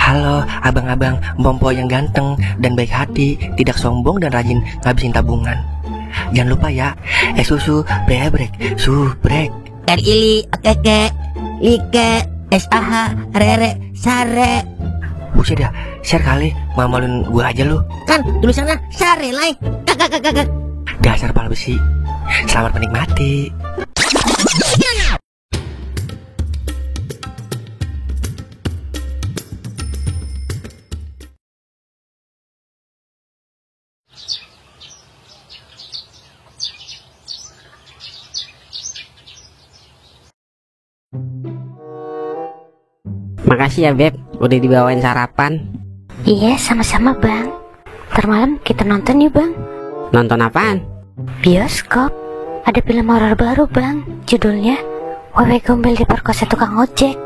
Halo abang-abang Bompo yang ganteng dan baik hati, tidak sombong dan rajin ngabisin tabungan. Jangan lupa ya, susu brebrek, subrek. Ili, okeke, like, SAH, rere, sare. Buset dah, share kali, malu-maluin gue aja lu. Kan tulisannya sare, like. Kakak. Dasar pal besi. Selamat menikmati. Makasih ya Beb, udah dibawain sarapan. Iya, sama-sama Bang. Ntar malam kita nonton yuk Bang. Nonton apaan? Bioskop. Ada film horor baru Bang, judulnya Wewe Gombel Diperkosa Tukang Ojek.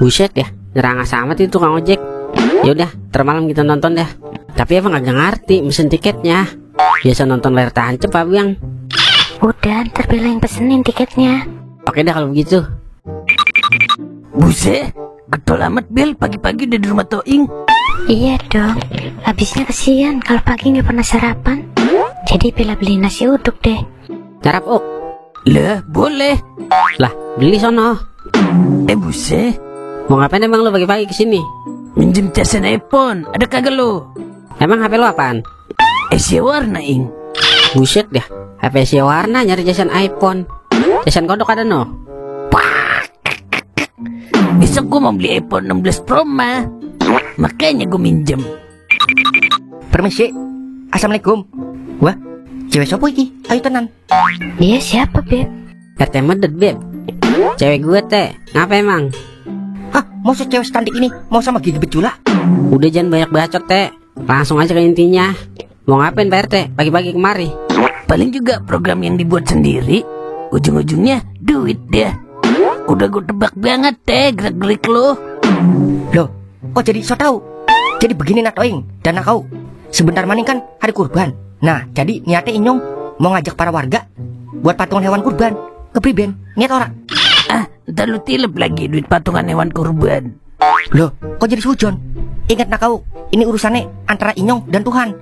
Buset ya, nyerangas amat itu tukang ojek. Yaudah, ntar malam kita nonton dah. Tapi emang agak ngerti mesen tiketnya. Biasa nonton layar tancap apa Bang? Udah, ntar Bella yang pesenin tiketnya. Oke dah kalau begitu. Buset, getol amat Bel, pagi-pagi udah di rumah Toing. Iya dong, habisnya kesian kalau pagi nggak pernah sarapan. Jadi Bella beli nasi uduk deh. Carap ok. Lah, boleh. Lah, beli sono. Buset, Mau ngapain emang lu pagi-pagi kesini? minjem casan iPhone, ada kagak lo? Emang HP lu apaan? Asia warna ing. Buset dah, HP si warna nyari jasan iPhone. Jasan kodok ada no? Besok gue mau beli iPhone 16 Pro mah, makanya gue minjem. Permisi. Assalamualaikum. Wah, cewek sopo iki? Ayo tenan. Dia siapa Beb? RT medet Beb. Cewek gue teh, ngapa emang? Hah, mau cewek cantik ini mau sama gigi becula? Udah jangan banyak bacot teh, langsung aja ke intinya. Mau ngapain Pak RT pagi-pagi kemari? Paling juga program yang dibuat sendiri, ujung-ujungnya duit deh. Udah gue tebak banget deh gerak-gerik lo. Loh, kok jadi so tau? Jadi begini Natoing dan Nakau. Sebentar maning kan hari kurban. Nah, jadi niatnya Inyong mau ngajak para warga buat patungan hewan kurban. Kepriben, niat ora? Ntar lu tilep lagi duit patungan hewan kurban. Loh, kok jadi sujon? Ingat Nakau, ini urusannya antara Inyong dan Tuhan.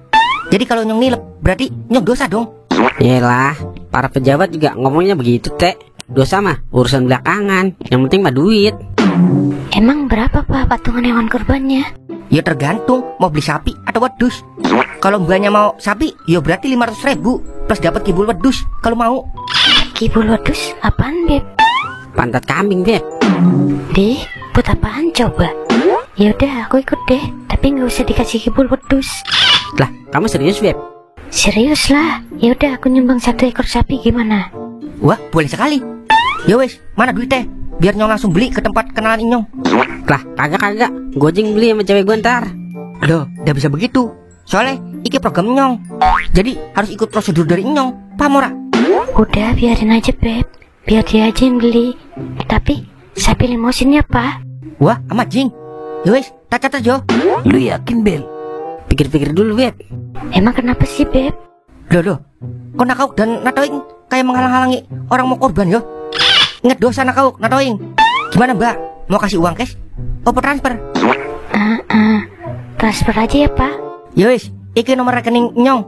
Jadi kalau Inyong nilep, berarti Inyong dosa dong. Yelah, para pejabat juga ngomongnya begitu teh. Dosa mah urusan belakangan, yang penting mah duit. Emang berapa Pak patungan hewan kurbannya? Ya tergantung mau beli sapi atau wedus. Kalau mbaknya mau sapi, ya berarti 500.000 plus dapat kibul wedus kalau mau. Kibul wedus apaan Beb? Pantat kambing Beb. Deh, buat apaan coba? Yaudah aku ikut deh, tapi nggak usah dikasih kibul wedus. Lah, kamu serius Beb? Serius lah, yaudah aku nyumbang 1 ekor sapi gimana? Wah, boleh sekali. Ya wes, mana duitnya? Biar Nyong langsung beli ke tempat kenalan Inyong. Lah, kagak. Gojeng beli sama cewek gue ntar. Loh, udah bisa begitu. Soalnya iki program Nyong. Jadi harus ikut prosedur dari Nyong. Paham ora? Udah biarin aja Beb, biar dia aja yang beli. Tapi sapi limusinnya Pak. Wah, amat jing. Ya wes, tak catat jo. Lu yakin Bel? Pikir-pikir dulu Beb. Emang kenapa sih Beb? Loh. Kok Nakau dan Natoing kayak menghalang-halangi orang mau korban yo? Ingat dosa Nakau, Natoing. Gimana Mbak? Mau kasih uang cash? Apa transfer? Transfer aja ya Pak. Ya wes, iki nomor rekening Nyong.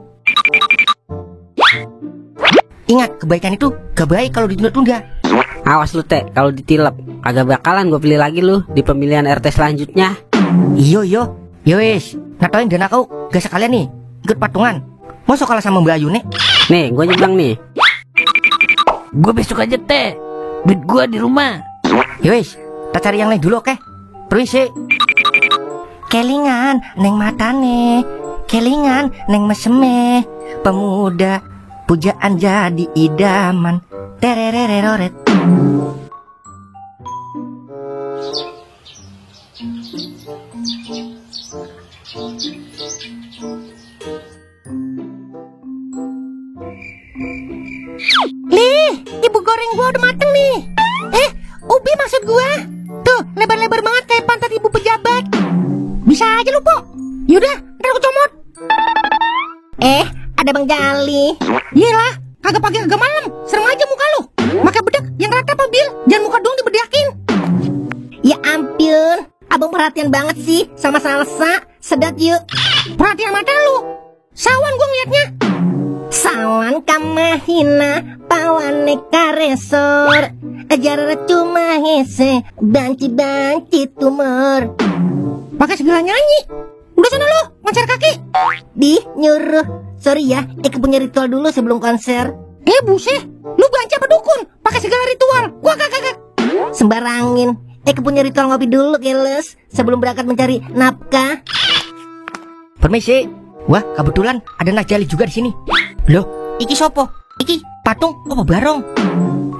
Ingat, kebaikan itu gak baik kalau ditunda-tunda. Awas lu teh, kalau ditilep kagak bakalan gue pilih lagi lu di pemilihan RT selanjutnya. Iyo. Ya wes, Natoing dan Nakau gak sekalian nih ikut patungan. Mau kalah sama Mbak Ayu nih? Nih, gue nyumbang nih. Gue besok aja teh, duit gue di rumah. Ya wes, kita cari yang lain dulu oke? Permisi. Kelingan neng matane, kelingan neng meseme, pemuda pujaan jadi idaman. Tererereroret. Lih, ibu goreng gua udah mateng nih. Ubi maksud gua. Tuh, lebar-lebar banget kayak pantat ibu pejabat. Bisa aja lu, Po. Yaudah, ntar aku comot. Ada Bang Jali. Iyalah, kagak pagi kagak malam. Serem aja muka lu. Pakai bedak yang rata apa, Bil? Jangan muka doang dibedakin. Ya ampun, abang perhatian banget sih sama salsa. Sedap yuk. Perhatian mata lu. Sawan gua ngeliatnya. Sawan kamahina pawane karesor. Ajar cuma hese banci tumor. Pakai segala nyanyi. Udah sana lu, konser kaki. Nyuruh. Sorry ya, Eka punya ritual dulu sebelum konser. Buset, lu banci apa dukun? Pakai segala ritual. Gua kagak. Sembarangin. Eka punya ritual ngopi dulu, keles, sebelum berangkat mencari nafkah. Permisi. Wah, kebetulan ada Najali juga di sini. Loh, iki sopo? Iki patung apa barong?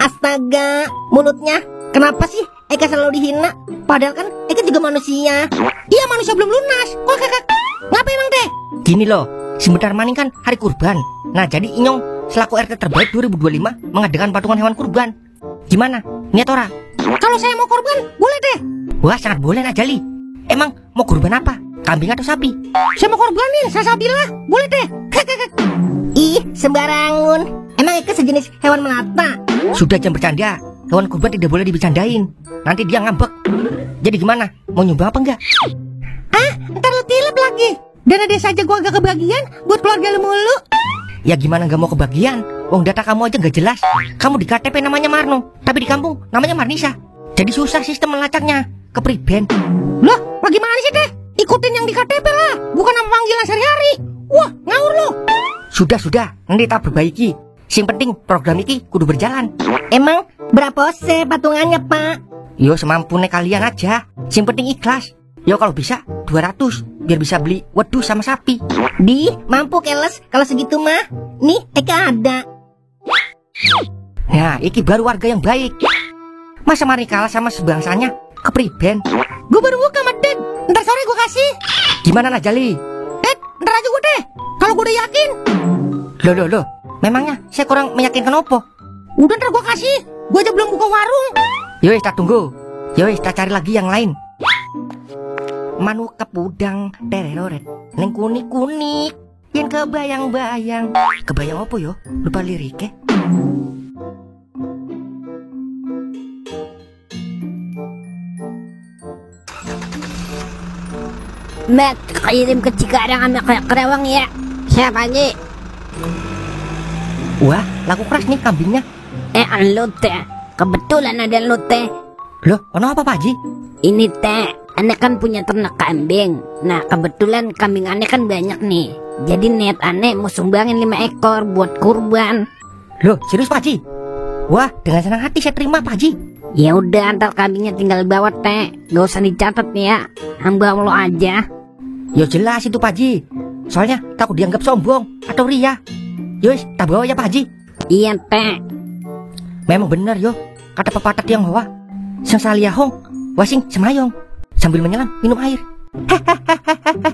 Astaga, mulutnya. Kenapa sih Eka selalu dihina? Padahal kan Eka juga manusia. Iya, manusia belum lunas. Gua kagak. Ngapa emang teh? Gini loh, sebentar maning kan hari kurban. Nah, jadi Inyong selaku RT terbaik 2025 mengadakan patungan hewan kurban. Gimana? Niat ora? Kalau saya mau korban, boleh deh. Wah, sangat boleh Najali. Emang mau kurban apa? Kambing atau sapi? Saya mau korbanin salsabila. Boleh deh. Ih, sembarangun. Emang Eka sejenis hewan melata? Sudah jam bercanda. Hewan kurban tidak boleh dibercandain. Nanti dia ngambek. Jadi gimana? Mau nyumbang apa enggak? Ntar lu tilep lagi. Dana desa aja gua agak kebagian buat keluarga lu mulu. Ya gimana nggak mau kebagian? Wong data kamu aja nggak jelas. Kamu di KTP namanya Marno, tapi di kampung namanya Marnisa. Jadi susah sistem melacaknya. Kepriben. Loh, bagaimana sih teh? Ikutin yang di KTP lah, bukan nama panggilan sehari-hari. Wah, ngawur lu. Sudah, nanti tak perbaiki. Sing penting program ini kudu berjalan. Emang berapa ose patungannya, Pak? Yo semampunya kalian aja. Sing penting ikhlas. Yo kalau bisa 200 biar bisa beli wedus sama sapi. Mampu keles kalau segitu mah. Nih, Eka ada. Nah, iki baru warga yang baik. Masa mari kalah sama sebangsanya? Kepriben. Gue baru buka medit. Ntar sore gue kasih. Gimana Najali? Ntar aja gue deh. Kalau gue udah yakin. Loh. Memangnya saya kurang meyakinkan opo? Udah ntar gue kasih. Gue aja belum buka warung. Yowes, kita tunggu. Yowes, kita cari lagi yang lain. Manu kepudang tereroret neng kunik-kunik yang kebayang-bayang. Kebayang opo yo? Lupa liriknya. Mat, kirim ke Cikarang sama ke Kerawang ya. Siapa Ji? Wah, laku keras nih kambingnya. Lu teh, kebetulan ada lu teh. Loh, ono apa Pak Haji? Ini teh, aneh kan punya ternak kambing. Nah, kebetulan kambing aneh kan banyak nih. Jadi niat aneh mau sumbangin 5 ekor buat kurban. Loh, serius Pak Haji? Wah, dengan senang hati saya terima Pak Haji. Ya udah, antar kambingnya tinggal bawa teh. Gak usah dicatat ya. Hamba Allah aja. Ya jelas itu Pak Haji. Soalnya takut dianggap sombong atau ria. Yowes, tak bawa ya Pak Haji. Iya teh. Memang benar yo, kata pepatah Tionghoa, sang saliyahong, wasing semayong, sambil menyelam minum air. Hahaha.